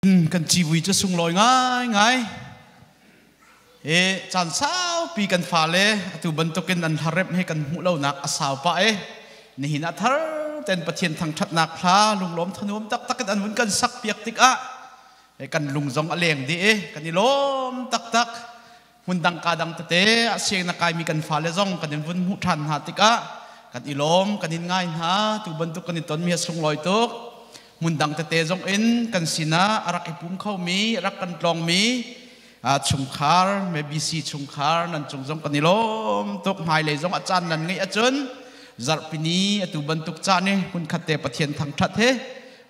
Kan civui cu sunglawi ngaingai. Hi caan saupi kan fale atu bantukin an hlaremh hi kan hmuh lonak a sau pah i nihin ah thar ten Pathian thangṭhatnak hla lunglawm thanuam taktak in an vun kan sak piak tikah kan lung zong a leng dih i kan i lawm taktak. Hmun dang ka dang tete a siang na kaimi kan fale zong kan in vun hmuh ṭhan hna tikah kan i lawm, kan in ngai hna. Tu bantuk kan i tonmi a sunglawi tuk. Hmun dang tete zong in kan sinah a rak i pum khomi, rak kan tlawngmi chungkhar, BC chungkhar nan cung zong kan i lawm tuk. Hmailei zong a caan nan ngeih ahcun zarhpini atu bantuk caan i hmunkhat te Pathian thangṭhat he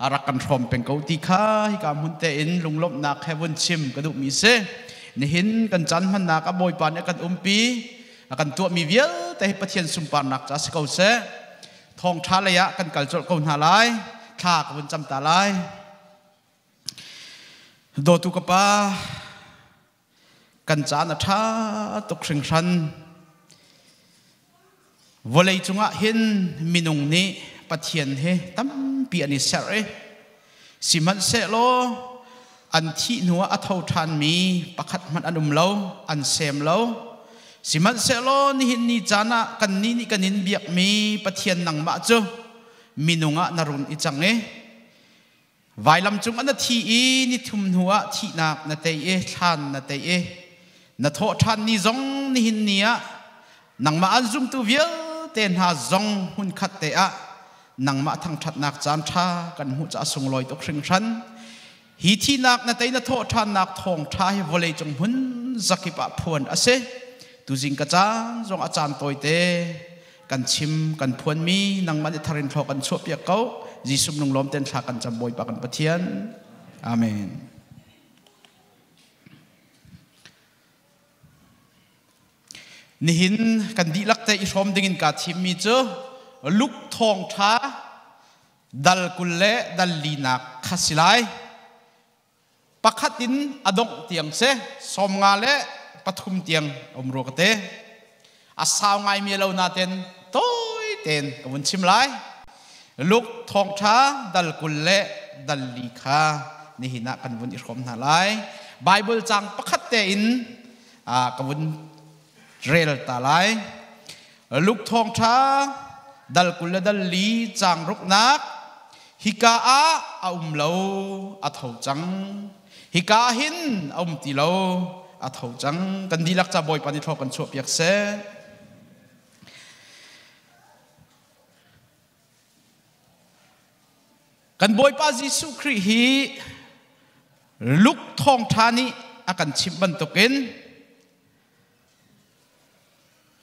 a rak kan hrawm peng ko ti kha hika hmun tein lunglawmhnak he vun chim ka duhmi si. Nihin kan caan hmannak a Bawipa nih a kan umpi, a kan tuahmi vialte hi Pathian sunparnak ca si ko seh. Thawngṭha lei ah kan kal colh ko hna lai. Thla ka vun cam ta lai. Dawtu ka pa, kan caan a ṭha tuk hringhran. Vawlei cungah hin minung nih Pathian he tampi an i serh i sihmanhsehlaw an thih hnuah a tho ṭhanmi pakhat hmanh an um lo, an sem lo. Sihmanhsehlaw nihin ni caan ah kannih nih kan in biakmi Pathian nangmah cu minung ah na run i cang i Vailam cung ah na thi i nithum hnu ah thihnak na tei i thlan na tei i na thawhṭhan ni zong nihin ni ah nangmah an zumtu vialte hna zong hmunkhat te ah nangmah thangṭhatnak caan ṭha kan hmuh caah sunglawi tuk hringhran. Hi thihnak na tei na thawhṭhannak thawngṭha hi vawleicung hmun zakip ah phuan a si. Tuzing ka caan zong a caan tawite kan chim kan phuanmi nangmah nih thar in thlaw kan chuahpiak ko. Jesuh lunglawm ten thla kan cam, Bawipa kan Pathian. Amen. Nihin kan dihlak te i hrawm dingin kaa thimmi cu Luke thawngṭha dal 20 le dal linak kha si lai. Pakhat in a dongh tiang si, 53 tiang um rua ka te. A sau ngaimi lo naten tawi tein ka vun chim lai. Luke thawngṭha dal 20 le dal li kha nihin ah kan vun i hrawm hna lai. Bible cang pakhat tein ka vun rel ta lai. Luke thawngṭha dal 20 le dal li cang ruknak. Hika ah a um lo, a tho cang. Hika hin a um ti lo, a tho cang. Kan dihlak ca Bawipa nih thlaw kan chuahpiak seh. Kan Bawipa Jesuh Khrih hi Luke thawngṭha nih a kan chimh bantukin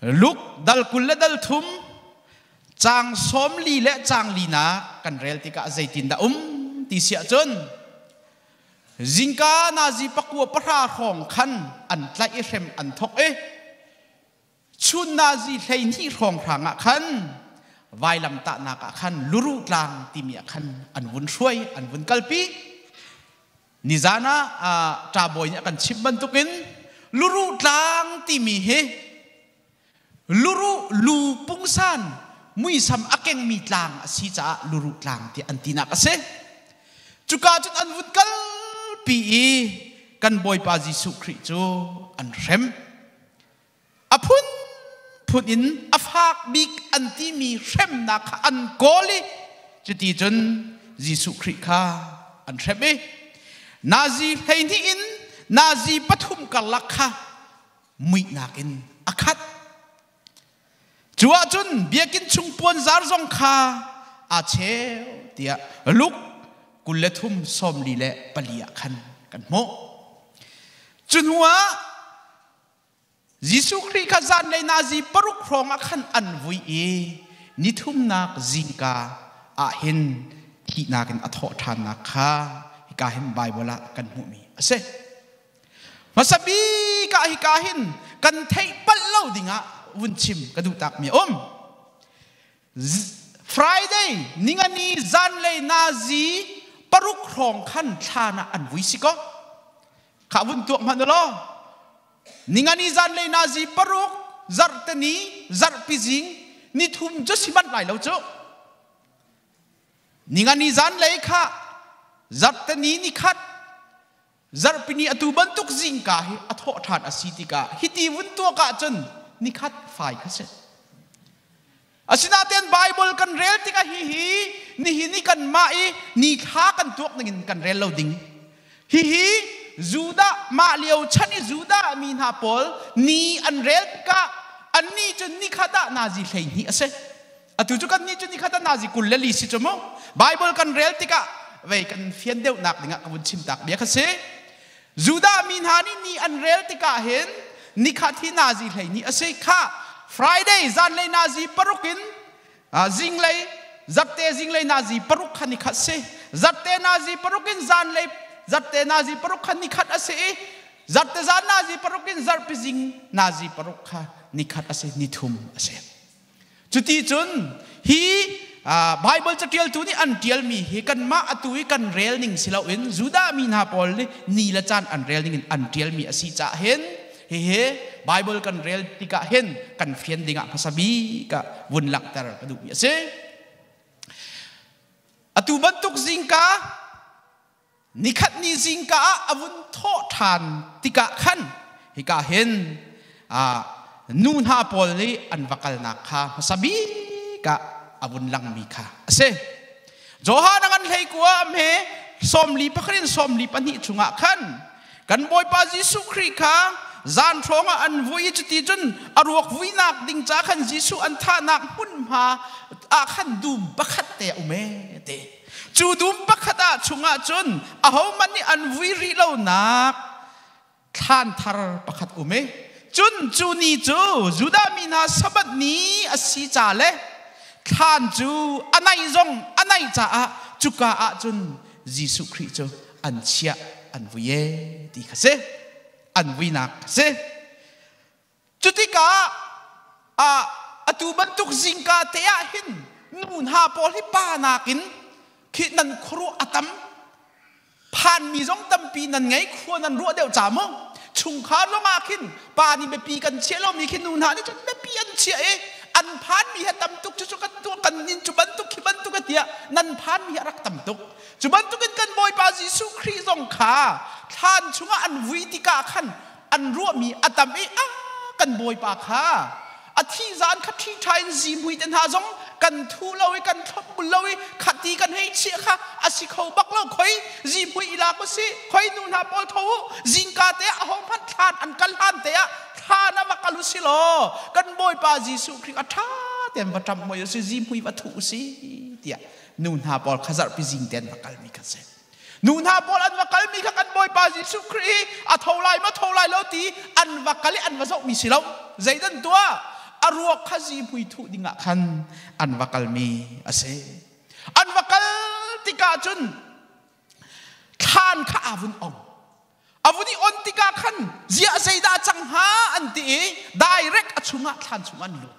Luke dal 20 le dal thum caang 40 le caang linak kan rel tikah zeitindah um ti si ahcun, zingka nazi 9 pahra hrawng khan an tlaih i hrem an thok i chun nazi 12 hrawng hrang ah khan vailamtahnak ah khan luruh tlang timi ah khan an vun hruai, an vun kalpi. Nizan ah ṭabawi nih a kan chimh bantukin luruh tlang timi hi luruh lu pungsan muisam a kengmi tlang a si caah luruh tlang tiah an tinak a si. Cuka cun an vun kalpi i kan Bawipa Jesuh Khrih cu an hrem. A phunphun in a fak bik an timi hremnak kha an kawl i cuti cun Jesuh Khrih kha an hrem i nazi 12 in nazi 3 karlak kha muihnak in a khat. Cu ahcun biakinn chung puanzar zong kha aa cheu tiah Luke 23 44 ah khan kan hmuh. Cu hnu ah Jesuh Khrih kha zanlei nazi 6 hrawng ah khan an vui i nithumnak zingka ah hin thihnak in a thawh ṭhannak kha hika hin Baibal ah kan hmuhmi a si. Hmasa bik ah hika hin kan theih palh lo dingah vun chim ka duh takmi a um. Friday ningani zanlei nazi 6 hrawng khan thlan ah an vui si ko. Kha vun tuak hmanh u law ningani zanlei nazi 6, zarhteni, zarhpi zing, nithum cu si manh lai lo cu. Ningani zanlei kha zarhteni nikhat. Zarhpini atu bantuk zingka hi a thawh ṭhan a si tikah hiti vun tuak ahcun nikhat fai kha si. Asinain Bible kan rel tikah hihi nihin i kanmah i nithla kan tuak ningin kan rel lo ding. Hihi Judah mah lio chan i Judah mi hna pawl ni an rel tikah annih cu nikhat ah nazi 12 a si. Atu cu kannih cu nikhat ah nazi 24 si cu mu. Bible kan rel tikah vei kan fian deuhnak dingah ka vun chim tak bia kha si. Judah mi hna nih ni an rel tikah hin nikhat hi nazi 12 a si kha. Friday zanlei nazi 6 in zinglei zarhte zinglei nazi 6 kha nikhat si. Zarhte nazi 6 in zanlei zarhte nazi 6 kha nikhat a si i zarhte zan nazi 6 in zarhpi zing nazi 6 kha nikhat a si, nithum a si. Cuti cun hi Bible catialtu nih an tialmi hi kanmah atu i kan rel ning si loin Judah mi hna pawl nih ni le caan an rel ning in an tialmi a si caah hin hihi Bible kan rel tikah hin kan fian dingah hmasa bik ah vun langhter ka duhmi a si. Atu bantuk zingka Nikhat ni zingka ah a vun thawh ṭhan tikah khan hika hin nu hna pawl nih an va kalnak kha hmasa bik ah a vun langmi kha a si. Johan a ngan 19 a hme 41 in 42 chungah khan kan Bawipa Jesuh Khrih kha zan hrawng ah an vui i cuti cun a ruak vuinak ding ca khan Jesuh an thahnak hmunhma ah khan dum pakhat te a um ee ti. Cu dum pakhat ah chungah cun ahohmanh nih an vui rih lonak thlan thar pakhat um i cun cu ni cu Judah mi hna Sabbath ni a si ca le thlan cu a naih zong a naih caah cuka ah cun Jesuh Khrih cu an chiah an vui e ti kha si an vuinak kha si. Cutikah atu bantuk zingka te ah hin nu hna pawl hi pa nakin khi nan khuaruah a tam phanmi zong tampi nan ngei khua nan ruah deuh ca mu chungkhar zong ah khin pa nih biapi kan chiah lomi khi nu hna nih cun biapi an chiah i an phanmi hi tam tuk cu kan tuah kan nin cu bantuk khi bantuk tiah nan phanmi hi a rak tam tuk. Cu bantukin kan Bawipa Jesuh Khrih zong kha thlan chungah an vui tikah khan an ruahmi a tam i a kan Bawipa kha a thi zan kha ṭhi ṭha in zihmui te hna zong kan thu lo i kan thlop bul lo i khati kan hei chiah kha a si kho bak lo. Khoi zihmui i lak usih, khoi nu hna pawl tho u, zingka te ah aho hmanh thlan an kal hlan te ah thlan ah va kal usih law kan Bawipa Jesuh Khrih a ṭha tein va ṭamh hoi usih, zihmui va thuh usih tiah nu hna pawl kha zarhpi zing te an va kalmi kha si. Nu hna pawl an va kalmi kha kan Bawipa Jesuh Khrih a tho lai maw tho lai lo ti an va kal i an va zohmi si lo. Zeidan tuah a ruak kha zihmui thuh dingah khan an va kalmi a si. An va kal tikah cun thlan kha aa vun ong. A vun i on tikah khan ziah zeidah cang hnga an ti i direct a chungah thlan chungah an lut.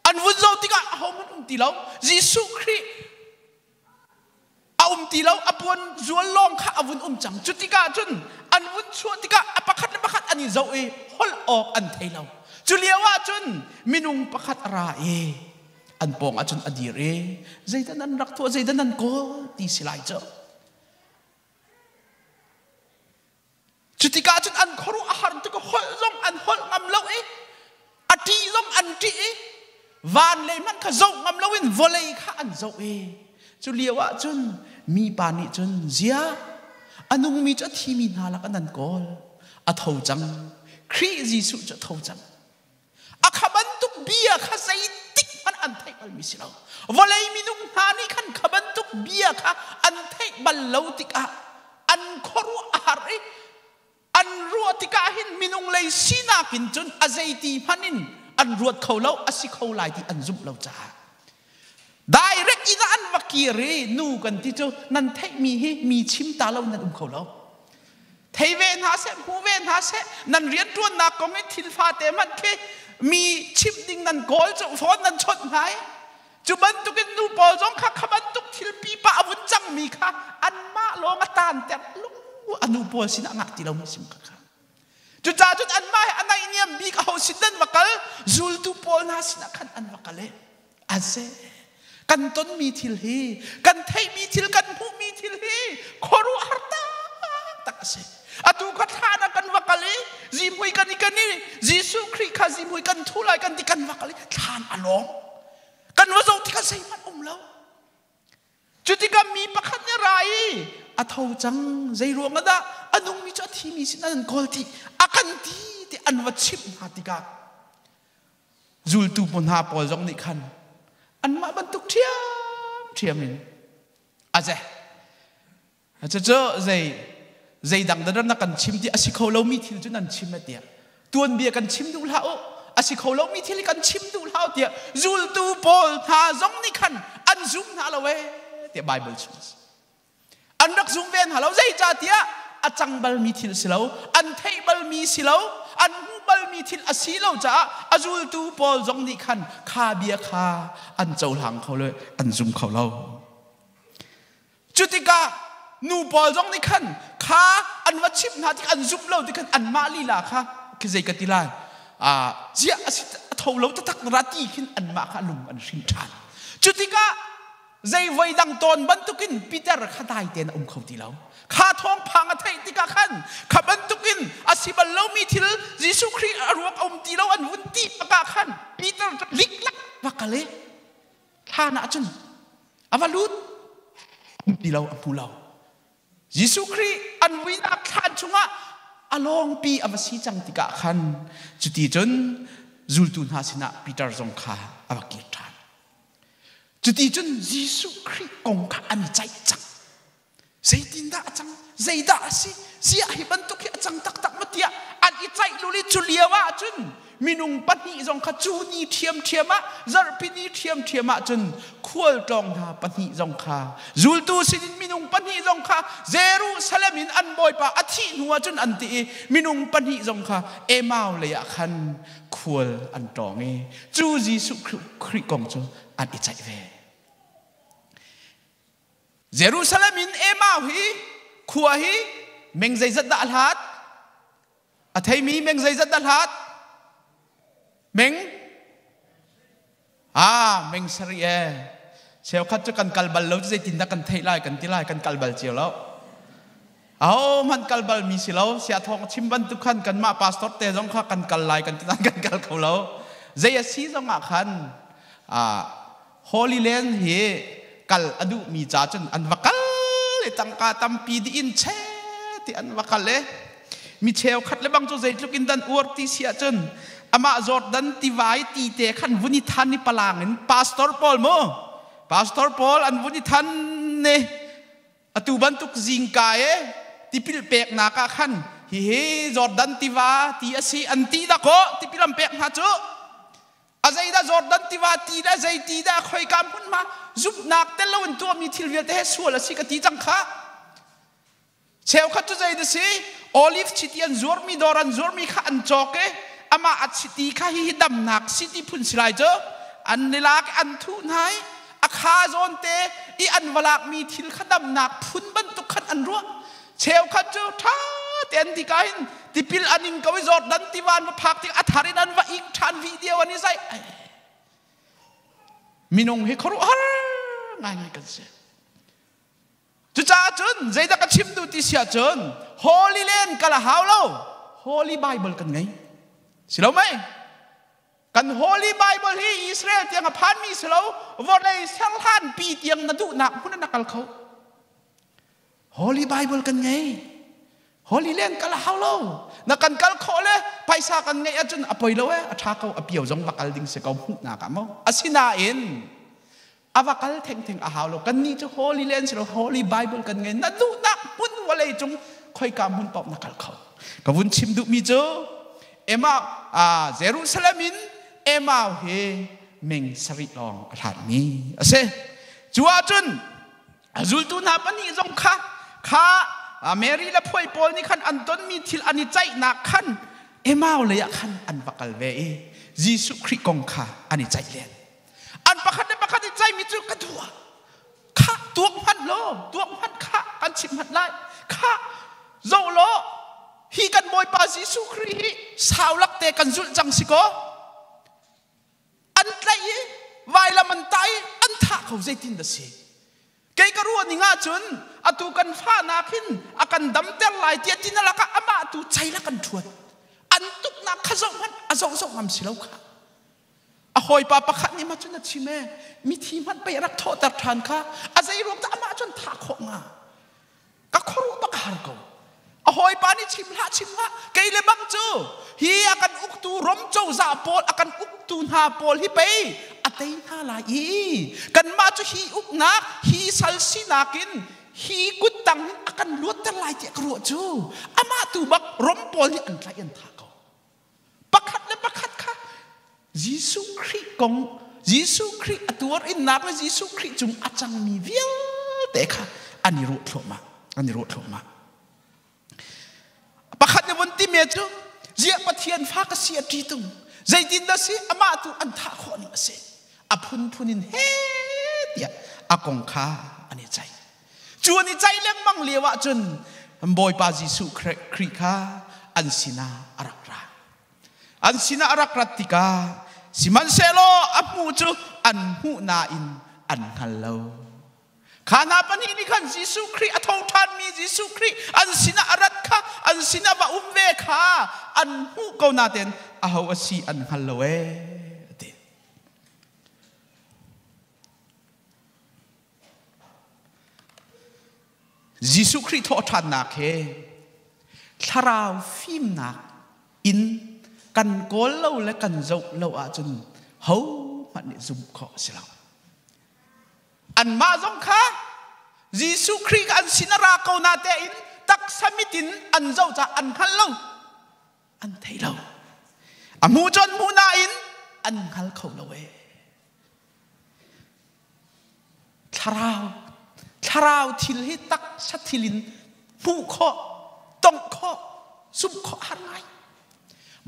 An vun zoh tikah ahohmanh um ti lo. Jesuh Khrih a um ti lo, a puan zual lawng kha a vun um cang. Cu tikah cun an vun chuah tikah a pakhat le pakhat an i zoh i holh awk an thei lo. Cu lio ah cun minung pakhat a ra i an pawng ah cun a dir i zeidah nan rak tuah, zeidah nan kawl ti si lai cu. Cu tikah cun an khuaruah a har tuk i holh zong an holh ngam lo i a ṭih zong an ṭih i van lei hmanh kha zoh ngam loin vawlei kha an zoh i cu lio ah cun mipa nih cun zia a nungmi cu a thimi hna lakah nan kawl, a tho cang, Khrih Jesuh cu a tho cang. A kha bantuk bia kha zeitik hmanh an theih balmi si lo. Vawlei minung hna nih khan kha bantuk bia kha an theih bal lo tikah an khuaruah a har i an ruah tikah hin minung lei sinak in cun a zeiti hmanh in an ruat kho lo, a si kho lai ti an zumh lo caah direct in an va kir i nu kan ti cu nan theihmi hi mi chim ta lo nan um kho lo. Thei ve hna seh, hmu ve hna seh, nan rianṭuannak kong i thil fate hmanh khi mi chimh ding nan kawl cu phone nan chawnh hna i cu bantukin nu pawl zong kha kha bantuk thil pipa a vun cangmi kha anmah lawng a taanter lung a nu pawl sinah ngah ti lomi sim kha kha. Cucaah cun anmah he a naihniam bik aho sin nan va kal? Zultu pawl hna sinah khan an va kal i a kan tonmi thil hi, kan theihmi thil, kan hmuhmi thil hi khuaruahhar taktak. taktak a si. Atu kha thlan ah kan va kal i zihmui kan i kan i Jesuh Khrih kha zihmui kan thu lai kan ti kan va kal i thlan a lawng. Kan va zoh tikah zeihmanh um lo. Cutikah mi pakhat nih ra i a tho cang zei ruang ah dah a nungmi cu a thimi sin an kawl ti a kan ti ti an va chimh hna tikah zultu hna pawl zong nih khan anmah bantuk ṭhiamṭhiam in a ze cucu zei zei dang dah na kan chim ti a si kho lomi thil cu nan chim tiah tuanbia kan chim duh hlah u a si kho lomi thil kan chim duh hlah u tiah zultu pawl hna zong nih khan an zum hna lo ee tiah Bible chung an rak zum ve hna lo. Zeicahtiah a cang balmi thil si lo, an theih balmi si lo, an hmuh balmi thil a si lo caah a zultu pawl zong nih khan kha bia kha an cohlang kho lo, an zum kho lo. Cutikah nu pawl zong nih khan kha an va chimh hna tik an zumh lo tik khan anmah lila kha khi zei ka ti lai, ziah a si a tho lo taktak ra ti khin anmah kha lung an hrin ṭhan. Cutikah zei voi dang tawn bantukin Peter kha dai tein a um kho ti lo. Kha thawngphang a theih tikah khan kha bantukin a si bal lomi thil Jesuh Khrih a ruak a um ti lo an vun ti bakah khan Peter liklak va kal i thlan ah cun a va lut, um ti lo, a hmu lo. Jesuh Khrih an vuinak thlan chungah a lawngpi a va si cang tikah khan cuti cun zultu hna sinah Peter zong kha a va kir ṭhan. Cuti cun Jesuh Khrih kong kha an i ceih cang. Zeitindah a cang? Zeidah a si? Ziah hi bantuk hi a cang taktak maw tiah an i ceih lul i cu lio ah cun minung pahnih zong kha cu ni ṭhiamṭhiam ah, zarhpi ni ṭhiamṭhiam ah cun khualtlawng hna pahnih zong kha, zultu sinin minung pahnih zong kha Jerusalem in an Bawipa a thih hnu ah cun an ti i minung pahnih zong kha Emau lei ah khan khual an tlawng i cu Jesuh Khrih kong cu an i ceih ve. Jerusalem in Emau hi khua hi meng zeizat dah a hlat? A theimi meng zeizat dah hlat? Meng? Ah, meng sarih e. Cheukhat cu kan kal bal lo, zeitindah kan theih lai kan ti lai, kan kal bal cio lo. Aho hmanh kal bal mi si lo, sia thawng chim bantuk khan kanmah pastor te zong kha kan kal lai kan ti kan kal kho lo. Zei a si zong ah khan Holy Land hi kal a duhmi ca cun an va kal i tangka tampi dih in che ti an va kal i mi cheukhat le bang cu zeitluk in dan uar ti si ahcun amah Jordan tiva i ti te khan vun i than i palang in pastor pawl mu, pastor pawl an vun i than ne. Atu bantuk zingka e tipil peknak ah khan hihi Jordan tiva ti a si an ti dakaw tipil an pek hna cu a zeidah Jordan tiva ti dah, zei ti dah, khoika hmunhma, zumhnak tel loin tuahmi thil vialte he sual a si ka ti cang kha. Cheukhat cu zei da si, olive chiti an zuarmi dawr an zuarmi kha an cawk i amah a chiti kha hihi damnak siti phun si lai cu an ni lak, an thuh hna i a kha zawn te i an va lakmi thil kha damnak phun bantuk khan an ruah. Cheukhat cu ṭha te an ti ka hin tipil an ing ko i Jordan tiva an va phak tik a thar in an va ing ṭhan, video an i zaih. Minung hi khuaruahhar ngaingai kan si. Cucaah cun zeidah ka chim duh ti si ahcun Holy Land kal a hau lo, Holy Bible kan ngei si lo mei? Kan Holy Bible hi Israel tiang a phanmi si lo, vawlei serhlan pi tiang na duhnak hmun ah na kal kho. Holy Bible kan ngei. Holy Land kal a hau lo. Na kan kal khawh le phaisa kan ngeih ahcun a poi lo e, a ṭha ko, a pio zong va kal ding si ko hmuhnak ah maw. Asinain a va kal thengtheng a hau lo. Kannih cu Holy Land si lo, Holy Bible kan ngei. Na duhnak hmun vawlei cung khoika hmun paoh na kal kho. Ka vun chim duhmi cu Emau, Jerusalem in Emau hi meng sarih lawng a hlatmi a si. Cu ahcun a zultu hna pahnih zong kha kha Mary le phuai pawl nih khan an tonmi thil an i ceihnak khan Emau lei ah khan an va kal ve i Jesuh Khrih kong kha an i ceih len. An pakhat le pakhat i ceihmi cu ka dua kha tuak hmanh law, tuak hmanh kha kan chim hmanh lai kha, zoh law hi kan Bawipa Jesuh Khrih hi sau lak te kan zulh cang si kaw an tlaih i vailam an tah i an thah ko, zeitin dah si kei ka ka ruah ning ahcun atu kan fahnak hin a kan damter lai tiah ti na lakah amah tu chei la kan ṭhuat. An tuknak kha zoh hmanh a zoh zoh ngam si lo kha. A hawipa pakhat nih mah cun a chim ee, mithi hmanh pei a rak thawhter ṭhan kha, a zei ruang dah amah cun thah khawh hnga? Ka khuaruah bak a har ko. A hawipa nih chim hlah chim hlah, kei le bang cu hi a kan uktu Rom cozah pawl a kan uktu hna pawl hi pei a tei hna lai i kanmah cu hi uknak hi sal sinak in hi kuttang hin a kan luatter lai tiah ka ruah cu amah tu bak Rom pawl nih an tlaih an thah ko. Pakhat le pakhat kha Jesuh Khrih kong, Jesuh Khrih a tuar innak le Jesuh Khrih cung a cangmi vialte kha an i ruah thluahmah, an i ruah thluahmah. Pakhat nih vun timi cu ziah Pathian fa ka si a ṭi tung. Zeitin dah si amah tu an thah khawh ning a si. A phunphun in he tiah a kong kha an i ceih. Cu an i ceih lengmang lio ahcun Bawipa Jesuh Khrih kha an sinah a rak ra. An sinah a rak rat tikah sihmanhsehlaw a hmuh cu an hmuh nain an hngal lo. Kha hna pahnih nih khan Jesuh Khrih a tho ṭhanmi Jesuh Khrih an sinah a rat kha an sinah va um ve kha an hmuh ko nain aho a si an hngal lo ee a ti. Jesuh Khrih thawhṭhannak he thlarau fimnak in kan kawl lo le kan zoh lo ahcun hohmanh nih zumh khawh a si lo. Anmah zong kha Jesuh Khrih an sin a ra ko na tein taksa mit in an zoh caah an hngal lo. An thei lo. A hmu cu an hmu nain an hngal kho lo ee. Thlarau thlarau thil hi taksa thil in hmuh khawh, tongh khawh, zumh khawh har ngai.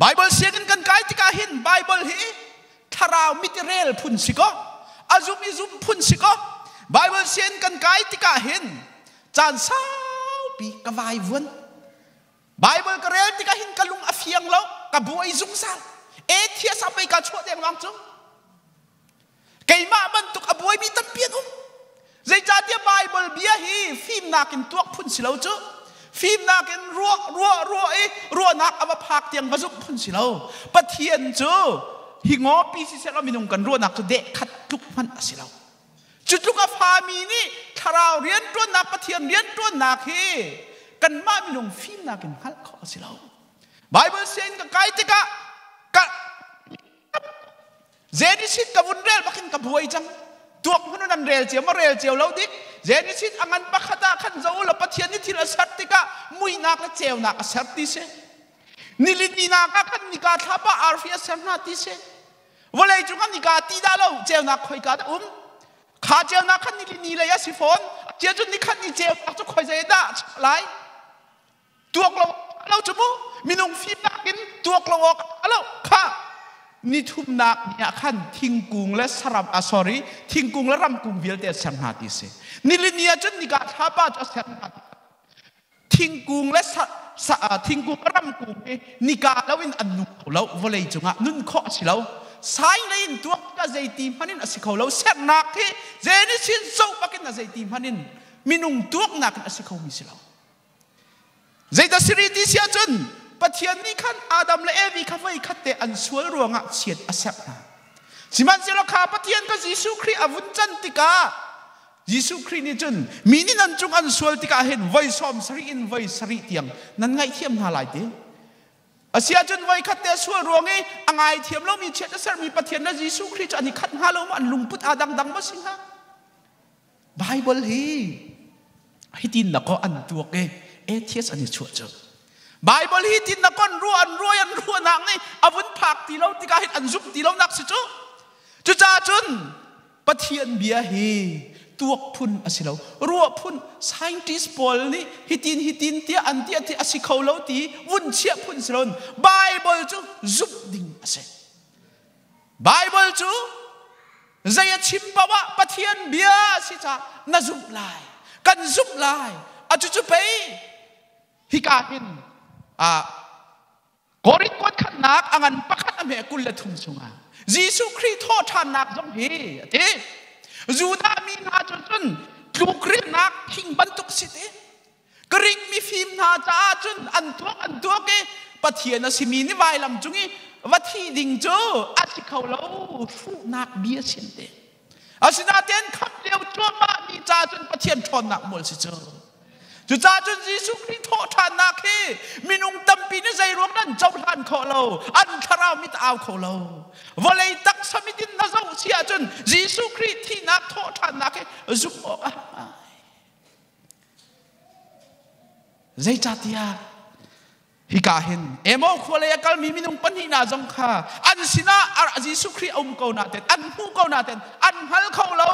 Bible sianginn kan kai tikah hin Bible hi thlarau mit i rel phun si kaw, a zum i zumh phun si kaw, Bible sianginn kan kai tikah hin caan saupi ka vaivuan. Bible ka rel tikah hin ka lung a fiang lo, ka buai zungzal. Atheist ah pei ka chuah dengmang cu. Keimah bantuk a buaimi tampi an um. Zeicahtiah Bible bia hi fimnak in tuak phun si lo cu. Fimnak in ruah ruah ruah i ruahnak a va phak tiang va zumh phun si lo. Pathian cu hi ngawpi siseh law minung kan ruahnak cu deh khat tluk hmanh a si lo. Cu tluk a fami nih thlarau rianṭuannak Pathian rianṭuannak hi kanmah minung fimnak in hngalh khawh a si lo. Bible sianginn ka kai tikah ka Genesis ka vun rel bakin ka buai cang. Tuak hmun nan rel cio ma rel cio lo dik. Genesis a ngan pakhat ah khan zo la Pathian nih thil a ser tikah muihnak le ceunak a ser ti si. Nilini nak ah khan nika thlapa arfi a ser hna ti si. Vawlei cung ah nika ti dah lo ceunak khoika dah um. Kha ceunak khan nilini lei a si fawn. Cia cun nikhat ni ceunak cu khoi zei dah lai. Tuak lo lo cu mu minung fimnak in tuak lo awk alo kha nithumnak ni ah khan thingkung le saram ah sorry thingkung le ramkung vialte a ser hna ti si nilini ah cun nika thlapa cu a ser hna thingkung le sa, sa, thingkung le ramkung hi nika lo in an nung kho lo vawlei cungah nun khawh a si lo sai lei in tuak ka zeiti hman in a si kho lo sernak hi Genesis zoh bakin a zeiti hman in minung tuaknak in a si kho mi si lo Zeidah siri ti si ahcun Pathian nih khan Adam le Evi kha voi khat te an sual ruangah chiat a serh hna. Sihmanhsehlaw kha Pathian kha Jesuh Khrih a vun can tikah Jesuh Khrih nih cun mi nih nan cung an sual tikah hin voi sawm sarih in voi sarih tiang nan ngaihthiam hna lai ti. Asiahcun voi khat te a sual ruang i a ngaithiam lomi chiat a sermi Pathian le Jesuh Khrih cu an i khat hnga lo maw an lungput aa dangdang maw si hnga? Bible hi hitin na ko an tuak i atheist an i chuah cu. Bible hi tin na kon ruah an ruai an ruahnak nih a vun phak ti lo tikah hin an zumh ti lo nak si cu. Cucaah cun Pathian bia hi tuak phun a si lo. Ruah phun scientist pawl nih hitin hitin tiah an ti a si kho lo ti vun chiah phun si lo. Bible cu zumh ding a si. Bible cu zei a chim paoh ah Pathian bia a si caah na zumh lai kan zumh lai a cucu pei hika hin ah Korin kuat khatnak a ngan pakhat a hme 23 chungah Jesuh Khrih thawhṭhannak zong hi a ti Judah mi hna cu cun Tlukrilnak thing bantuk si te. Greek mifim hna caah cun an tuak an tuak i Pathian a simi nih vailam cung i va thi ding cu a si kho lo hruhnak bia sin te. Asinain khamh lio cuahmah mi ca cun Pathian ṭhawnnak mual si cu. Cucaah cun Jesuh Khrih thawhṭhannak hi minung tampi nih zeiruang nan cohlan khawh lo, an thlarau mit au kho lo. Vawlei taksa mit in na zoh si ahcun Jesuh Khrih thihnak thawhṭhannak hi zumh awk a har ngai. Zeicahtiah hika hin Emo khua lei a kalmi minung pahnih hna zong kha an sinah Jesuh Khrih a um ko nain an hmuh ko nain an hngal kho lo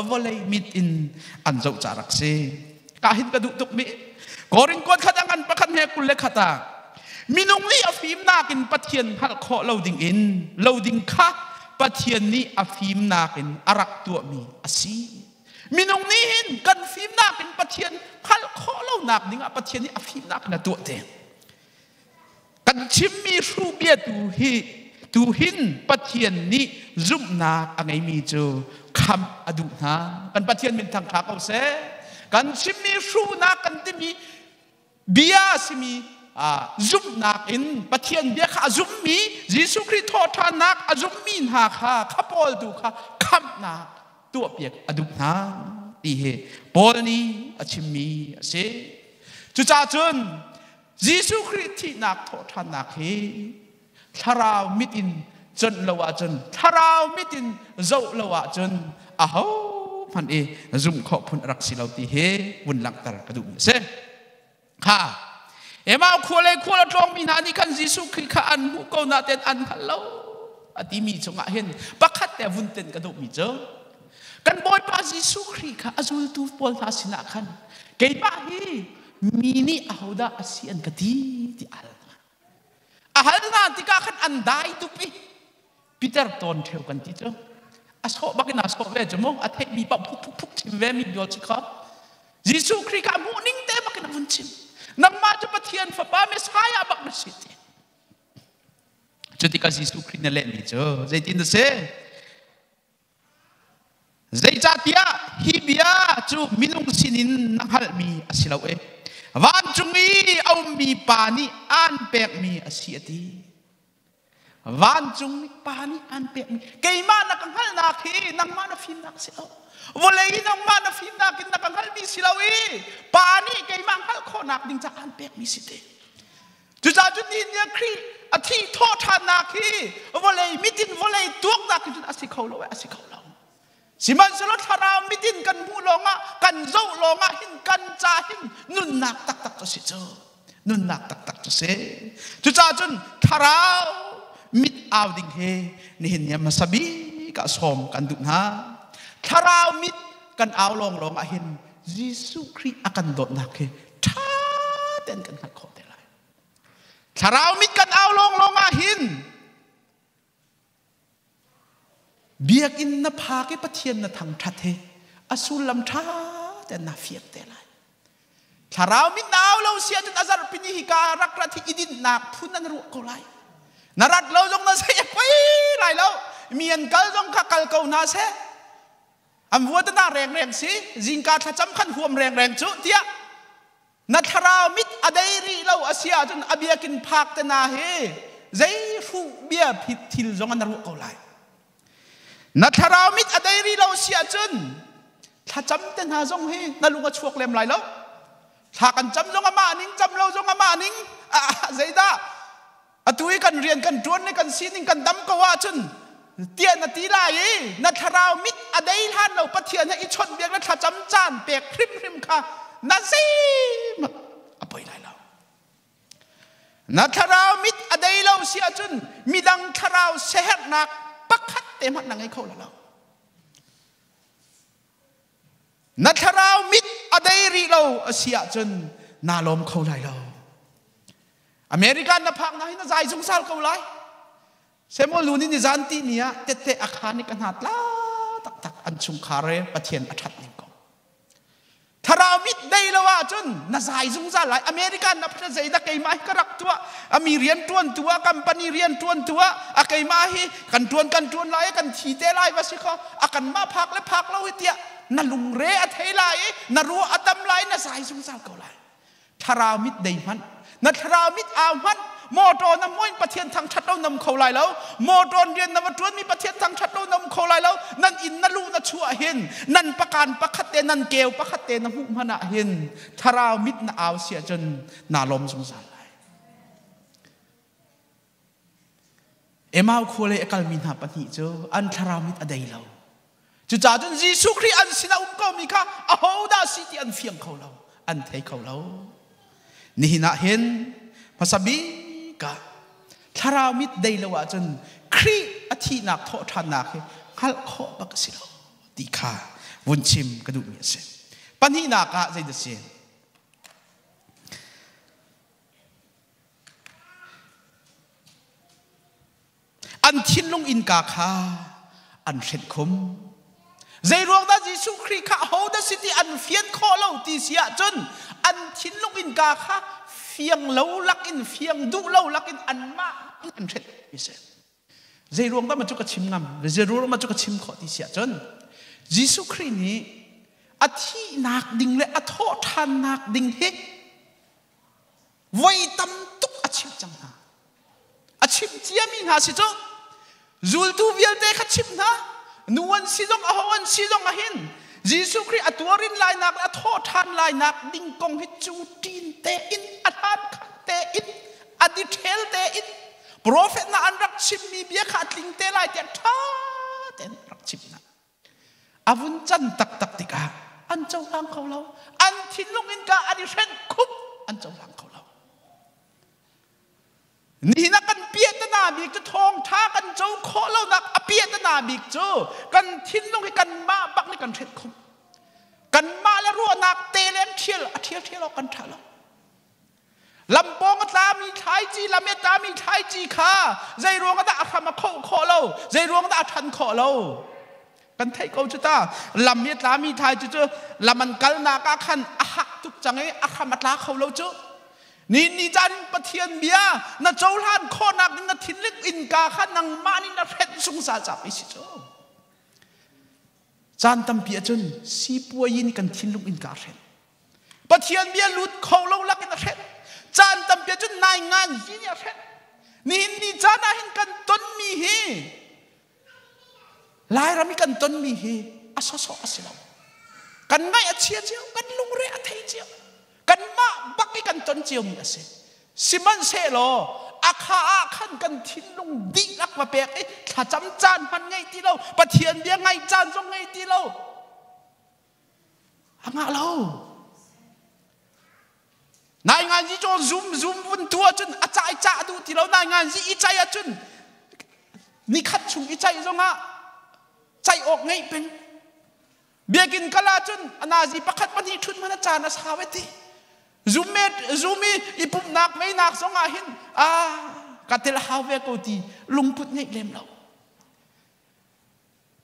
vawlei mit in an zoh ca rak si. Ka hin ka duh tuk mi Korin kuat khat a ngan pakhat he 21 ah minung nih a fimnak in Pathian hngalh khawh lo ding in lo ding kha Pathian nih a fimnak in a rak tuahmi a si. Minung nih hin kan fimnak in Pathian hngalh khawh lonak dingah Pathian nih a fimnak in a tuah te. Kan chimmi hruh bia tu hi tu hin Pathian nih zumhnak a ngeimi cu khamh a duh hna. Kan Pathian min thang kha ko seh. Kan chimmi hruhnak kan timi bia a simi zumhnak in Pathian bia kha a zummi Jesuh Khrih thawhṭhannak a zummi hna kha kha pawl tu kha khamhnak tuahpiak a duh hna ti hi Paul nih a chimmi a si. Cucaah cun Jesuh Khrih thihnak thawhṭhannak hi thlarau mit in conh lo ahcun thlarau mit in zoh lo ahcun aho hmanh i zumh khawh phun a rak si lo ti hi vun langhter ka duhmi a si. Kha Emau khua le khua a tlawngmi hna nih khan Jesuh Khrih kha an hmuh ko nain an hngal lo a timi chungah hin pakhat te vun ten ka duhmi cu kan Bawipa Jesuh Khrih kha a zultu pawl hna sinah khan keimah hi mi nih ahodah a si an ka ti ti al A hal hna tikah khan an dai tuk i Peter tawn ṭheu kan ti cu. A sawh bak in aa sawh ve cu mu. A theihmi paoh phuk phuk phuk chim ve mi biawl si kho. Jesuh Khrih kha hmuh ning te bak in a vun chim. Nangmah cu Pathian fapa Messiah bak na si ti. Cu tikah Jesuh Khrih na lehmi cu zeitin na si? Zeicahtiah hi bia cu minung sinin na hngalhmi a si lo i vancung i a ummi Pa nih aan pekmi a si a ti. Vancung Pa nih aan pekmi keimah na ka hngalhnak hi nangmah na fimnak si lo. Vawlei i nangmah na fimnak in na ka hngalhmi si lo i Pa nih keimah hngalh khawhnak ding caah aan pekmi si te. Cucaah cun nihin ni ah Khrih a thih thawhṭhannak hi vawlei mitin vawlei tuaknak hi cun a si kho lo a si kho lo. Sihmanhsehlaw thlarau mitin kan hmuh lawngah kan zoh lawngah hin kan ca hin nunnak taktak cu si cu. Nunnak taktak cu si. Cucaah cun thlarau mit au ding hi nihin ni hmasa bik ah sawm kan duh hna. Thlarau mit kan au lawng lawng ah hin Jesuh Khrih a kan dawtnak hi ṭha tein kan hngalh khawh te lai. Thlarau mit kan au lawnglawng ah hin biakinn na phak i Pathian na thangṭhat hi a sullam ṭha tein na fiang te lai. Thlarau mit na au lo si ahcun a zarhpi ni hi ka rak rat hi i dinhnak phun an ruah ko lai. Na rat lo zong na zei a poi lai lo. Mi an kal zong kha kal ko hna seh. An vuatana rengreng si zingka thlacam khan huam rengreng cu tiah na thlarau mit a dei rih lo a si ahcun a biakinn phak te na hi zei hruh bia phit thil zong an ruah ko lai. Na thlarau mit a dei rih lo si ahcun thlacam te hna zong hi na lung a chuak lem lai lo. Thla kan cam zong amah ning cam lo zong amah ning zeidah Atu i kan rian kan ṭuan le kan sining kan dam ko ahcun tiah na ti lai i na thlarau mit a dei hlan lo Pathian he i chawnhbiak le thlacam caan pek hrimhrim kha na zeihmanh a poi lai lo. Na thlarau mit a dei lo si ahcun midang thlarau siaherhnak pakhat te hmanh na ngei kho lo. Na thlarau mit a dei rih lo a si ahcun naa lawm kho lai lo. America na phak na hi na zai zungzal ko lai. Samuel nu nih nizan ti ni ah tette a khan i ka hna tla taktak an chungkhar e Pathian a that ning ko. Thlarau mit dei lo ahcun na zai zungzal lai. America na phna zeidah keimah hi ka rak tuah. Ami rian tuan tu ah company rian tuan tu ah a keimah hi kan tuan kan tuan lai kan thi te lai va si kho a kan mah phak le phak lo hi tiah. Na lungre a thei lai i na ruah a tam lai, na zai zungzal ko lai. Thlarau mit dei hmanh, na thlarau mit au hmanh, motor na muin Pathian thangṭhat lo nam kho lai lo. Motor rian na va ṭuanmi Pathian thangṭhat lo nam kho lai lo. Nan inn na luh na chuah hin, nan pakan pakhat te, nan keu pakhat te na hmuh hmanh ah hin, thlarau mit na au si ahcun naa lawm zungzal lai. Emau khua lei a kalmi hna pahnih cu an thlarau mit a dei lo. Cucaah cun Jesuh Khrih an sinah um komi kha ahodah si ti an fiang kho lo, an thei kho lo. Nihin ah hin hmasa bik ah thlarau mit dei lo ahcun Khrih a thihnak thawhṭhannak hi hngalh khawh bak a si lo ti kha vun chim ka duhmi a si. Pahnihnak ah zeidah si? An thinlung innka kha an hrenh khum. Zeiruang dah Jesuh Khrih kha ahodah si ti an fian khawh lo ti si ahcun an thinlung innka kha fiang lo lakin fiang duh lo lakin anmah an hrenh ti si. Zeiruang dah ma cu ka chim ngam? Zeiruang ma cu ka chim khawh ti si ahcun Jesuh Khrih nih a thihnak ding le a thawhṭhannak ding hi voi tam tuk a chimh cang hna. A chimh ciami hna si cu zultu vialte kha chimh hna. Nu an si zong aho an si zong ahin Jesuh Khrih a tuarin lainak le a thawh ṭhan lainak ding kong hi cu ṭin tein a hlan khat tein a detail tein prophet hna an rak chimmi bia kha a tling te lai tiah ṭha tein rak chimh hna. A vun can taktak tikah an cohlang kho lo. An thinlung in ka an i hrenh khup an cohlang kho lo. Nihin ah kan piahtana bik cu thawngṭha kan co khawh lonak a piahtana bik cu kan thinlung hi kanmah bak nih kan hrenh khum. Kanmah le ruahnak te le an ṭhial a ṭhial ṭhial awk kan ṭha lo. Lampawng a tlami thlaici, lam i a tlami thlaici kha zei ruang dah a hram a khoh khawh lo, zei ruang dah a ṭhan khawh lo? Kan theih ko cu ta. Lam i a tlami thlaici cu lam an kalnak ah khan a hak tuk cang i a hram a tla kho lo cu. Ni ni caan in Pathian bia na cohlan khawhnak ding na thinling innka kha nangmah nih na hrenh zungzal ca pei si cu. Caan tampi ahcun sipuai in kan thinlung innka a hrenh. Pathian bia lut kho lo lakin a hrenh. Caan tampi cun nai ngan hi nih a hrenh. Nihin ni caan ah hin kan tonmi hi Lairam i kan tonmi hi a sawsawh a si lo. Kan ngaih a chia cio, kan lungre a thei cio. Kanmah bak i kan ton ciomi a si. Sihmanhsehlaw a kha ah khan kan thinlung dihlak va pek i thlacam caan hman ngei ti lo, Pathian bia ngaih caan zong ngei ti lo. A ngah lo. Nai ngan zi cawn zum zum vun tu ahcun a cai cah duh ti lo. Nai ngan zi i cai ahcun nikhat chung i cai zongah cai awk ngeih peng. Biakinn kal ahcun a nazi pakhat pahnih ṭhut hmanh a caan a sau e ti. Zum zum i i pumhnak meinak zongah hin a ka tel hau ve ko ti lungput ngeih lem lo.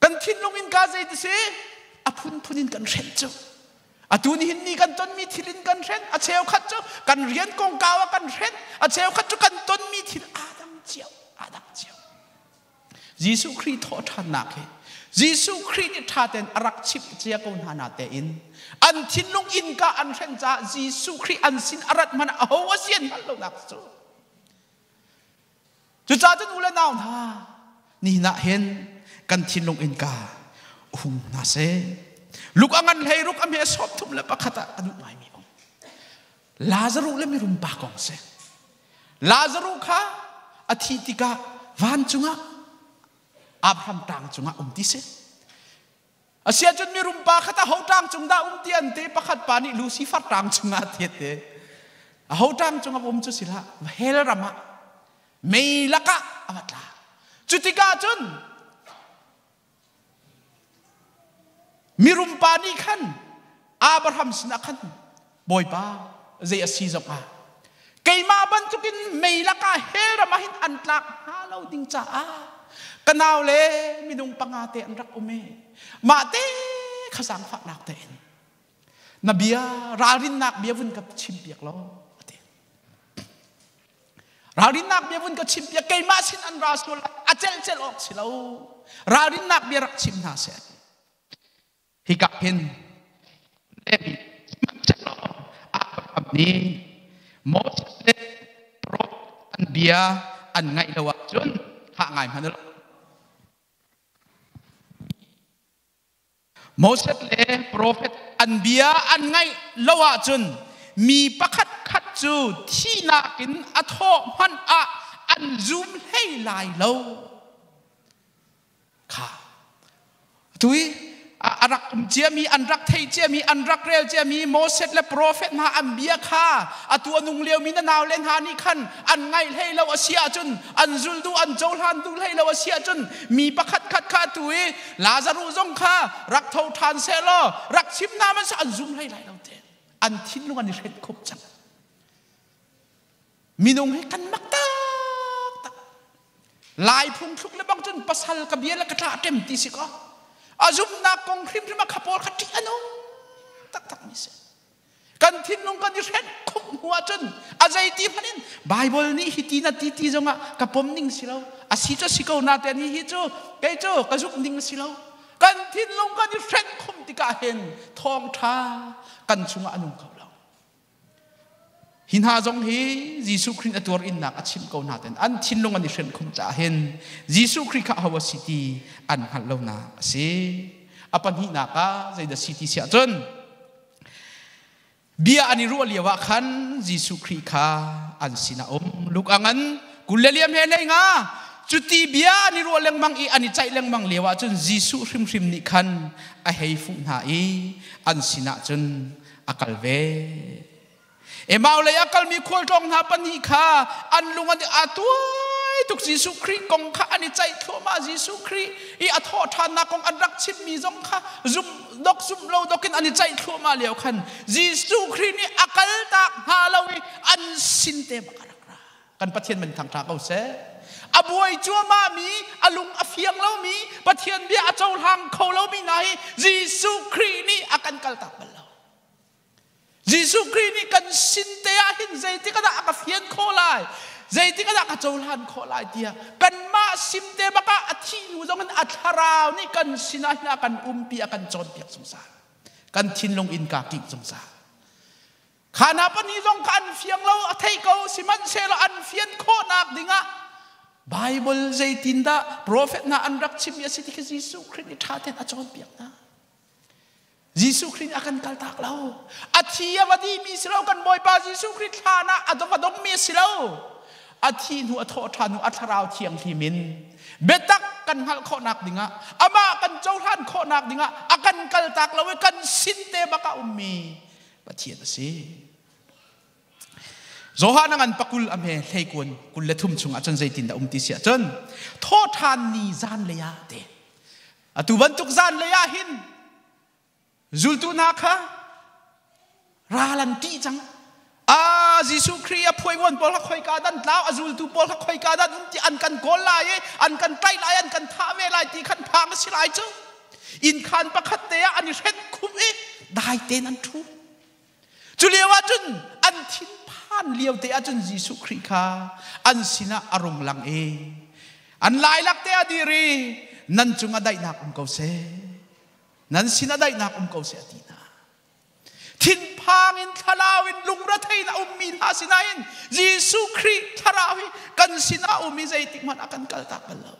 Kan thinlung in ka zei ti si a phunphun in kan hrenh cu. Atu nihin ni kan tonmi thil in kan hrenh, a cheukhat cu kan rian kongkau ah kan hrenh, a cheukhat cu kan tonmi thil aa dang cio, aa dang cio. Jesuh Khrih thawhṭhannak hi Jesuh Khrih nih ṭha tein a rak chimh cia ko hna na tein an thinlung innka an hrenh caah Jesuh Khrih an sin a rat hmanh aho a si an hngalh lonak cu. Cucaah cun u le nau hna, nihin ah hin kan thinlung innka hung hna seh. Luk a ngan hlei ruk a hme sawm thum le pakhat ah a duh ngaimi um. Lazaruh le mirum pa kong si. Lazaruh kha a thih tikah vancung ah Abraham tang cungah um ti si. Asiahcun mirum pa kha tah ho ṭang cung dah um ti an ti pakhat pa nih Lucifer ṭang cungah ti a ti. A ho ṭang cungah um cu si hlah hell ram ah mei lakah a va tla. Cu tikah cun mirum pa nih khan Abraham sinah khan Bawipa zei a si zongah keimah bantukin mei lakah hell ram ah hin an tlak hnga lo ding caah ka nau le minung panga te an rak um i mah te kha zaangfahnak tein na bia ralrinnak bia vun ka chimpiak law a ti. Ralrinnak bia vun ka chimpiak keimah sin an ra sual a celh celh awk si lo ralrinnak bia rak chim hna seh. Hika hin sihmanhsehlaw Abraham nih Moses le profet an bia an ngaih lo ahcun thah ngai hmanh u law Moses le profet an bia an ngaih lo ahcun mi pakhat khat cu thihnak in a thawh hmanh ah an zum hlei lai lo. Kha tu i a rak um ciami, an rak thei ciami, an rak rel ciami Moses le profet hna an bia kha atu a nung liomi na naule hna nih khan an ngaih hlei lo a si ahcun, an zul duh, an cohlan duh hlei lo a si ahcun, mi pakhat khat kha atu i Lazaruh zong kha rak tho ṭhan seh law rak chim hna man an zum hlei lai lo te. An thinlung an i hrenh khup cang. Minung hi kan mak taktak. Lai phungthluk le bang cun pasal ka bia le ka tla ṭem ti si kaw a zumhnak kong hrimhrim ah kha pawl kha ṭih a nung taktak mi si. Kan thinlung kan i hrenh khumh hnu ahcun a zeiti hmanh in Bible nih hi ti na ti ti zongah ka pom ning si lo. A si cu si ko na te ni hi cu kei cu ka zumh ning si lo. Kan thinlung kan i hrenh khumh tikah hin thawngṭha kan chungah a nung kho lo. Hi hna zong hi Jesuh Khrih a tuar innak a chimh ko hna ten an thinlung an i hrenh khum caah hin Jesuh Khrih kha aho a si ti an hngalh lonak a si. A pahnihnak ah zeidah si ti siah cun bia an i ruah lio ah khan Jesuh Khrih kha an sinah um. Luke a ngan 20 le liam he hlei nga cuti bia an i ruah lengmang i an i caih lengmang lio ah cun Jesuh hrimhrim nih khan a hei fuh hna i an sinah cun a kal ve. Emau lei a kalmi khualtlawng hna pahnih kha an lung an a tuai tuk. Jesuh Khrih kong kha an i ceih thluahmah. Jesuh Khrih i a thawh ṭhannak kong an rak chimmi zong kha zum dok zum lo dok in an i ceih thluahmah lio khan Jesuh Khrih nih a kaltak hna lo i an sin te bak a rak ra. Kan Pathian min thangṭha ko seh. A buai cuahmah mi, a lung a fiang lomi, Pathian bia a cohlang kho lomi hna hi Jesuh Khrih nih a kan kaltak bal lo. Jesuh Khrih nih kan sin te ah hin zeitik ah dah a ka fian khawh lai, zeitik ah dah ka cohlan khawh lai tiah kanmah sim te bak ah a thih hnu zong in a thlarau nih kan sinah hin a kan umpi, a kan cawnpiak zungzal. Kan thinlung innka kik zungzal. Khana pahnih zong kha an fiang lo, a thei ko, sihmanhsehlaw an fian khawhnak dingah Bible zeitindah prophet hna an rak chimmi a si ti kha Jesuh Khrih nih ṭha tein a cawnpiak hna. Jesuh Khrih nih a kan kaltak lo. A thi a va dihmi si lo, kan Bawipa Jesuh Khrih thlan ah a dong a dongmi a si lo. A thi hnu a thawh ṭhan hnu a thlarau thianghlim in biatak kan hngalh khawhnak dingah, amah kan cohlan khawhnak dingah a kan kaltak lo i kan sin te bak a ummi Pathian a si. Johan a ngan pakul a hme hleikun 23 chungah cun zeitin dah um ti si ahcun thawhṭhan ni zanlei ah te atu bantuk zanlei ah hin zultu hna kha ral an ṭih cang. A Jesuh Khrih a phuaivuan pawl kha khoika dan tlau, a zultu pawl kha khoika dan um ti an kan kawl lai i an kan tlaih lai, an kan thah ve lai ti khan phang a si lai cu. Inn khaan pakhat te ah an i hrenh khum i dai tein an ṭhu. Cu lio ah cun an thinphan lio te ah cun Jesuh Khrih kha an sinah a rung lang i an lailak te a dir i, nan cungah daihnak um ko seh, nan sinah daihnak um ko seh, a ti hna. Thinphang in, thlalau in, lungrethei in a ummi hna sinain Jesuh Khrih thlarau hi kan sinah um i zeitik hmanh a kan kaltak bal lo.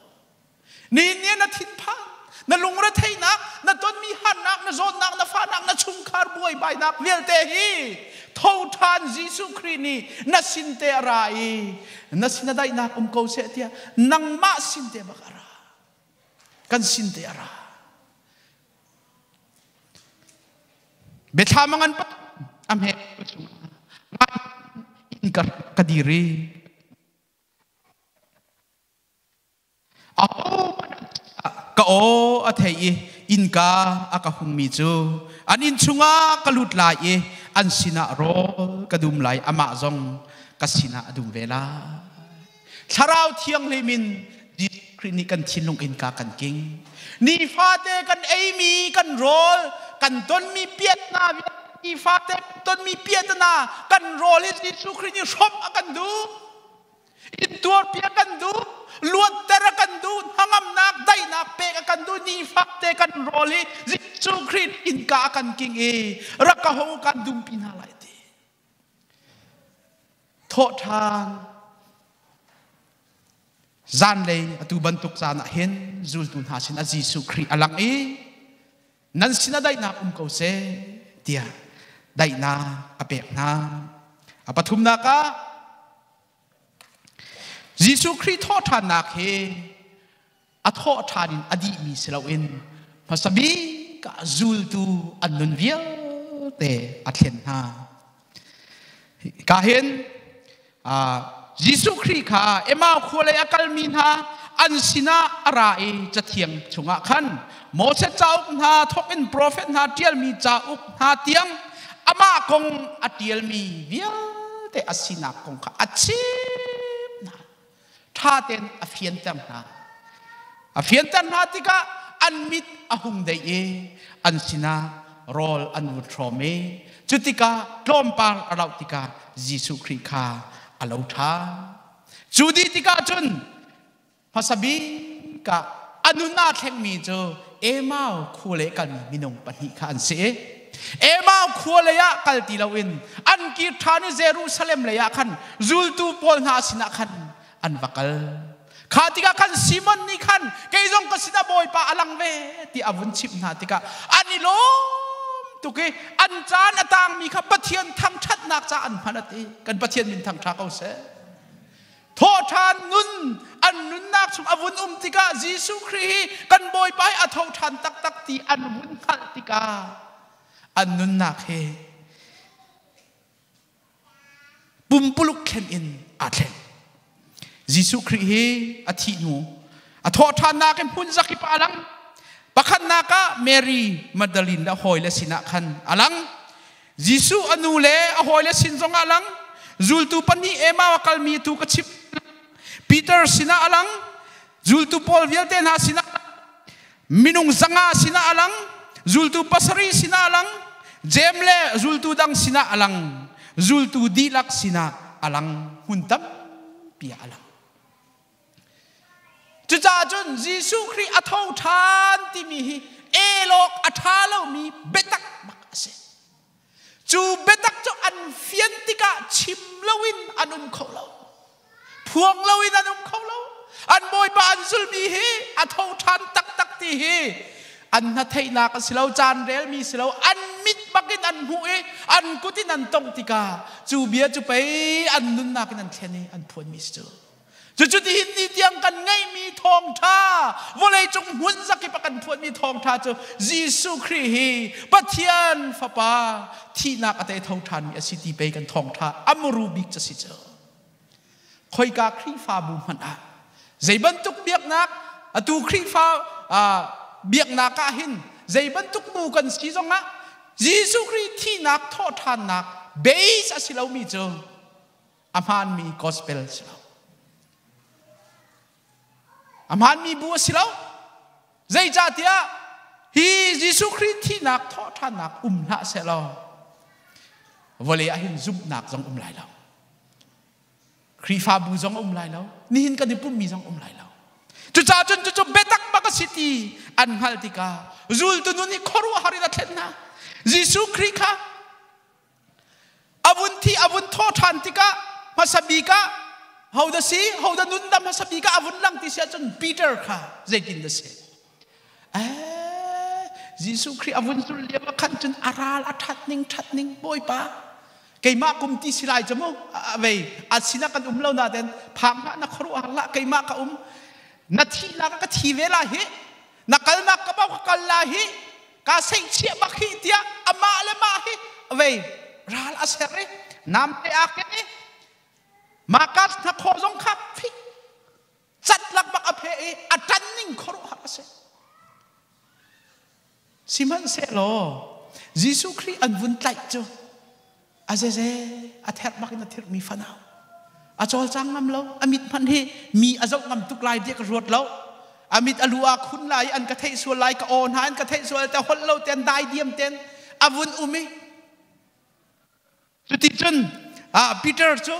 Nihin ni na thinphan, na lungretheihnak, na tonmi harnak, na zawtnak, na fahnak, na chungkhar buaibainak vialte hi tho ṭhan Jesuh Khrih nih na sin te a ra i na sin a daihnak um ko seh tiah nangmah sin te bak a ra. Kan sin te a ra. Biathlam a ngan pat a hme chungah in ka dir i Ka aw a thei i innka a ka hungmi cu an inn chungah ka lut lai i an sinah rawl ka dum lai, amah zong ka sinah a dum ve lai. Thlarau Thianghlim in Jesuh Khrih nih kan thinlung innka kan king. Nifate kan eimi kan rawl, kan tonmi piatna, nifate tonmi piatna kan rawl hi Jesuh Khrih nih hrawmh a kan duh. Intuarpiak kan duh, luatter a kan duh, hnangamnak. daihnak pek a kan duh nifak te kan rawl hi Jesuh Khrih innka a kan king i rak ka hong kan dumpi hna lai ti. Thawhṭhan zanlei atu bantuk caan ah hin zultu hna sinah Jesuh Khrih a lang i nan sinah daihnak um ko seh tiah daihnak a pek hna. A pathumnak ah Jesuh Khrih thawhṭhannak hi a thawhṭhan in a dihmi si loin hmasa bik ah zultu an nun vialte a thlen hna. Ka hin Jesuh Khrih kha Emau khua lei a kalmi hna an sinah a ra i cathiang chungah khan Moses cauk hna thawk in profet hna ṭialmi cauk hna tiang amah kong a ṭialmi vialte a sinak kong kha a chim hna. Ṭha tein a fianter hna. A fianter hna tikah an mit a hung dei i an sinah rawl an vun hrawm i cu tikah tlawmpal a rauh tikah Jesuh Khrih kha a lo ṭhan. Cu dih tikah cun hmasa bik ah a nun aa thlengmi cu Emau khua lei kalmi minung pahnih kha an si i Emau khua lei ah kal ti loin an kir ṭhan i Jerusalem lei ah khan zultu pawl hna sinah khan an va kal. Kha tikah khan Simon nih khan kei zong ka sinah Bawipa a lang ve ti a vun chimh hna tikah an i lawm tuk i an caan a tangmi kha Pathian thangṭhatnak ca an hman a ti. Kan Pathian min thangṭha ko seh. Thawhṭhan nun an nunnak chung a vun um tikah Jesuh Khrih hi kan Bawipa hi a tho ṭhan taktak ti an vun hngalh tikah an nunnak hi pumpuluk thlen in aa thleng. Jesuh Khrih hi a thih hnu a thawhṭhannak in hmun zakip ah a lang. Pakhatnak ah Mary Magdalene le a hawile sinah khan a lang. Jesuh a nu le a hawile sin zongah a lang. Zultu pahnih Emau a kalmi tu ka chimh. Peter sinah a lang. Zultu pawl vialte hna sinah minung zanga sinah a lang. Zultu pasarih sinah a lang. Jeim le zultu dang sinah a lang. Zultu dihlak sinah a lang. Hmun tampi ah a lang. Cucaah cun Jesuh Khrih a tho ṭhan timi hi elawk a ṭha lomi biatak bak a si. Cu biatak cu an fian tikah chim loin an um kho lo. Phuang loin an um kho lo. An bawipa an zulmi hi a tho ṭhan taktak ti hi an hnatheihnak a si lo, caan relmi si lo, an mit bakin an hmuh i an kut in an tongh tikah cu bia cu pei an nunnak in an thlen i an phuanmi si cu. Cucu tihin ni tiang kan ngeihmi thawngṭha, vawleicung hmun zakip a kan phuanmi thawngṭha cu Jesuh Khrih hi Pathian Fapa thihnak a tei tho ṭhanmi a si ti pei kan thawngṭha a muru bik cu si cu. Khoika Khrihfabu hmanh ah zei bantuk biaknak atu Khrihfa biaknak ah hin zei bantuk bu kan si zongah Jesuh Khrih thihnak thawhṭhannak base a si lomi cu a hmaanmi gospel si lo. A hmaanmi bu a si lo. Zeicahtiah hi Jesuh Khrih thihnak thawhṭhannak um hlah sehlaw vawlei ah hin zumhnak zong um lai lo. Khrihfabu zong um lai lo. Nihin kan i pummi zong um lai lo. Cucaah cun cucu biatak bak a si ti an hngalh tikah zultu nun hi khuaruahhar in a thlen hna. Jesuh Khrih kha A vun thi a vun thaw ṭhan tikah hmasa bik ah hodah si hodah nundam hmasa bik ah a vun lang ti si ahcun Peter kha zeitin dah si? Eh, Jesuh Khrih a vun zul lio ah khan cun a ral a ṭhat ning ṭhat ning Bawipa keimah kum ti si lai cu mu vei a sinah kan um lo na ten phang hlah na khuaruah hlah keimah ka um na thihnak ah ka thi ve la hi na kalnak ka bau ka kal la hi ka seihchiah bak hi tiah amah le mah hi vei ral a ser i namte aa ken i makas hnakhaw zong kha phit cat lak bak a phe i a ṭan ning khuaruahhar a si sihmanhsehlaw Jesuh Khrih an vun tlaih cu a zeze a therh bak in a thirhmi fanau a cawlcang ngam lo a mit hmanh hi mi a zoh ngam tuk lai tiah ka ruat lo a mit a lu ah khun lai an ka theih sual lai ka aw hna an ka theih sual te holh lo ten dai diam ten a vun um i cuti cun Peter cu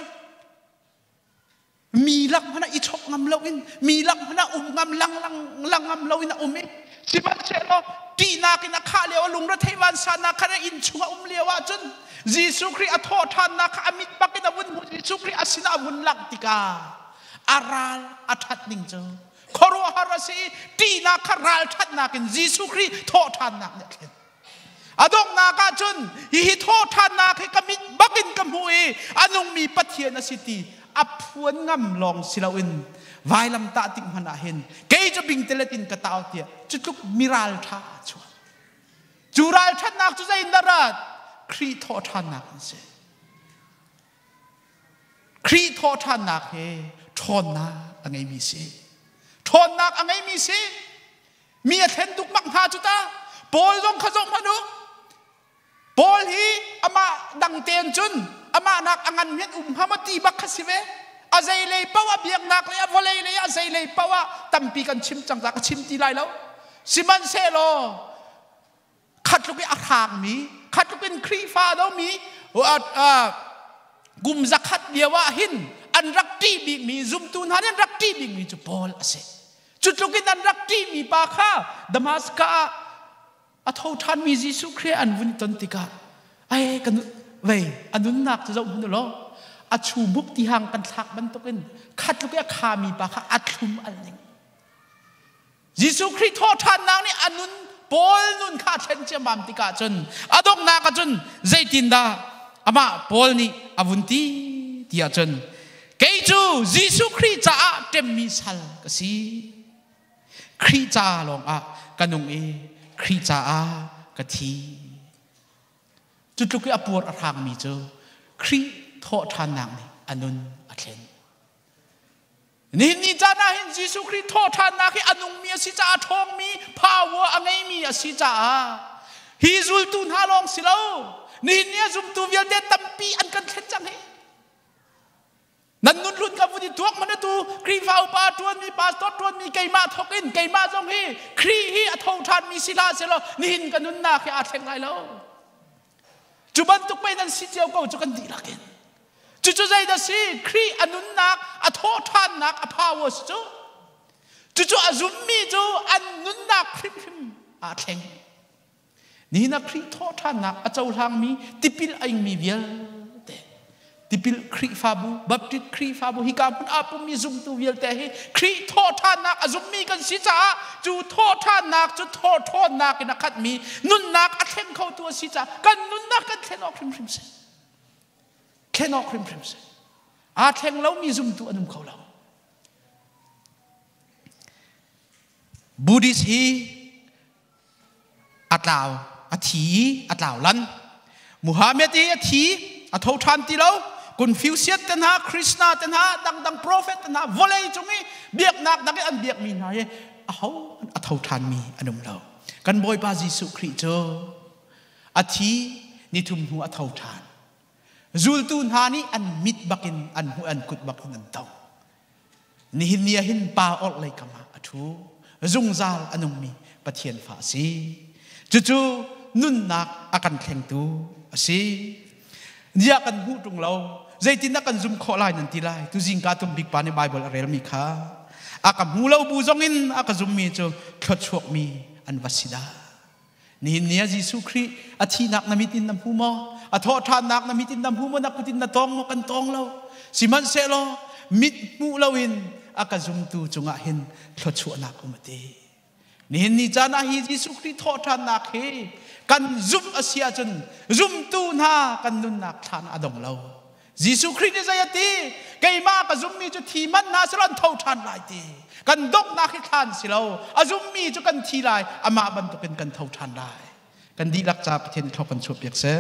Mi lak hmanh ah i chok ngam loin, mi lak hmanh ah um ngam lang lang lang ngam loin a um i sihmanhsehlaw ṭihnak in a khah lio a lungre vansannak khan a inn chung a um lio ahcun Jesuh Khrih a thawh ṭhannak kha a mit bak in a vun hmuh. Jesuh Khrih a sinah a vun langh tikah a ral a ṭhat ning cu khuaruahhar a si i ṭihnak kha ralṭhatnak in Jesuh Khrih thawhṭhannak nih a thlen. A donghnak ah cun hihi thawhṭhannak hi ka mit bakin ka hmuh i a nungmi Pathian a si ti a phuan ngam lawng si loin vailamtah tik hmanh ah hin kei cu bingtelet in ka tau tiah cu tluk miral ṭha a chuak. Cu ralṭhatnak cu zei in dah rat? Khrih thawhṭhannak in si. Khrih thawhṭhannak he ṭhawnnak a ngeimi si. Ṭhawnnak a ngeimi si. Mi a thlen dukmak hna cu ta. Paul zong kha zoh hmanh u. Paul hi amah dang tein cun amah nak a ngan hmet um hnga maw ti bak kha si ve. A zeilei paoh a biaknak lei a vawlei lei a zeilei paoh ah tampi kan chim cang ka chim ti lai lo. Sihmanhsehlaw khatluk i a hrangmi khatluk in Khrihfa domi kum zakhat lio ah hin an rak ṭih bikmi zumtu hna nih an rak ṭih bikmi cu Paul a si. Cu tluk in an rak ṭihmi pa kha Damascus ah a tho ṭhanmi Jesuh Khrih an vun ton tikah ai kan vei a nunnak cu zoh hmanh u law a chubuk tihang kan thlak bantukin khatluk i a khami pa kha a thlum al ning. Jesuh Khrih thawhṭhannak nih a nun Paul nun kha a thlen ciammam tikah cun a donghnak ah cun zeitindah amah Paul nih a vun ti ti ahcun kei cu Jesuh Khrih caah ṭemmi sal ka si. Khrih ca lawngah ka nung i Khrih caah ka thi. Cu tluk i a puar a hrangmi cu Khrih thawhṭhannak nih a nun a thlen. Nihin ni caan ah hin Jesuh Khrih thawhṭhannak hi a nungmi a si caah a ṭhawngmi power a ngeimi a si caah hi zultu hna lawng si lo nihin ni a zumtu vialte tampi an kan thlen cang hi. Nan nun hlun ka vun i tuak man atu Khrihfa upa ṭuanmi pastor ṭuanmi keimah thawk in keimah zong hi Khrih hi a tho ṭhanmi si hlah sehlaw nihin ka nunnak hi aa thleng lai lo. Cu bantuk pei nan si cio ko cu kan dihlak in. Cucu zeidah si? Khrih a nunnak, a thawhṭhannak, a power si cu. Cucu a zummi cu an nunnak hrimhrim aa thleng. Nihin ah Khrih thawhṭhannak a cohlangmi tipil a ingmi vialte, tipil Khrihfabu, Baptist Khrihfabu, hika hmun aa pummi zumtu vialte hi Khrih thawhṭhannak a zummi kan si caah cu thawhṭhannak cu thawhṭhawnnak in a khatmi nunnak a thleng khotu a si caah kan nunnak kan thlen awk hrimhrim si. Thlen awk hrimhrim si. Aa thleng lomi zumtu an um kho lo. Buddhist hi a tlau, a thi i a tlau lan. Muhammad i a thi, a tho ṭhan ti lo. Confucius te hna, Krishna te hna, dangdang prophet te hna, vawlei cung i biaknak dang i an biakmi hna hi aho a tho ṭhanmi an um lo. Kan Bawipa Jesuh Khrih cu A thi nithum hnu a tho ṭhan. Zultu hna nih an mit bakin an hmuh an kut bakin an tong. Nihin ni ah hin pa orhlei kam ah a ṭhu. Zungzal a nungmi Pathian fa a si. Cucu nunnak a kan thlengtu a si. Ziah kan hmuh ṭung lo. Zeitindah kan zum khawh lai nan ti lai. Tu zingka tum bik pa nih Baibal a relmi kha a ka hmu lo bu zongin a ka zummi cu thluachuakmi an va si dah. Nihin ni ah Jesuh Khrih a thihnak na mit in na hmu maw? A thawhṭhannak na mit in na hmu maw? Na kut in na tawng maw? Kan tawng lo. Sihmanhsehlaw mit hmuh loin a ka zumtu cungah hin thluachuahnak um a ti. Nihin ni caan ah hi Jesuh Khrih thawhṭhannak hi kan zumh a si ahcun zumtu hna kan nunnak thlan a dong lo. Jesuh Khrih nih zei a ti? Keimah ka zummi cu thi hmanh hna selaw an tho ṭhan lai ti. Kan donghnak hi thlan si lo. A zummi cu kan thi lai, amah bantukin kan tho ṭhan lai. Kan dihlak ca Pathian thlawk kan chuahpiak seh.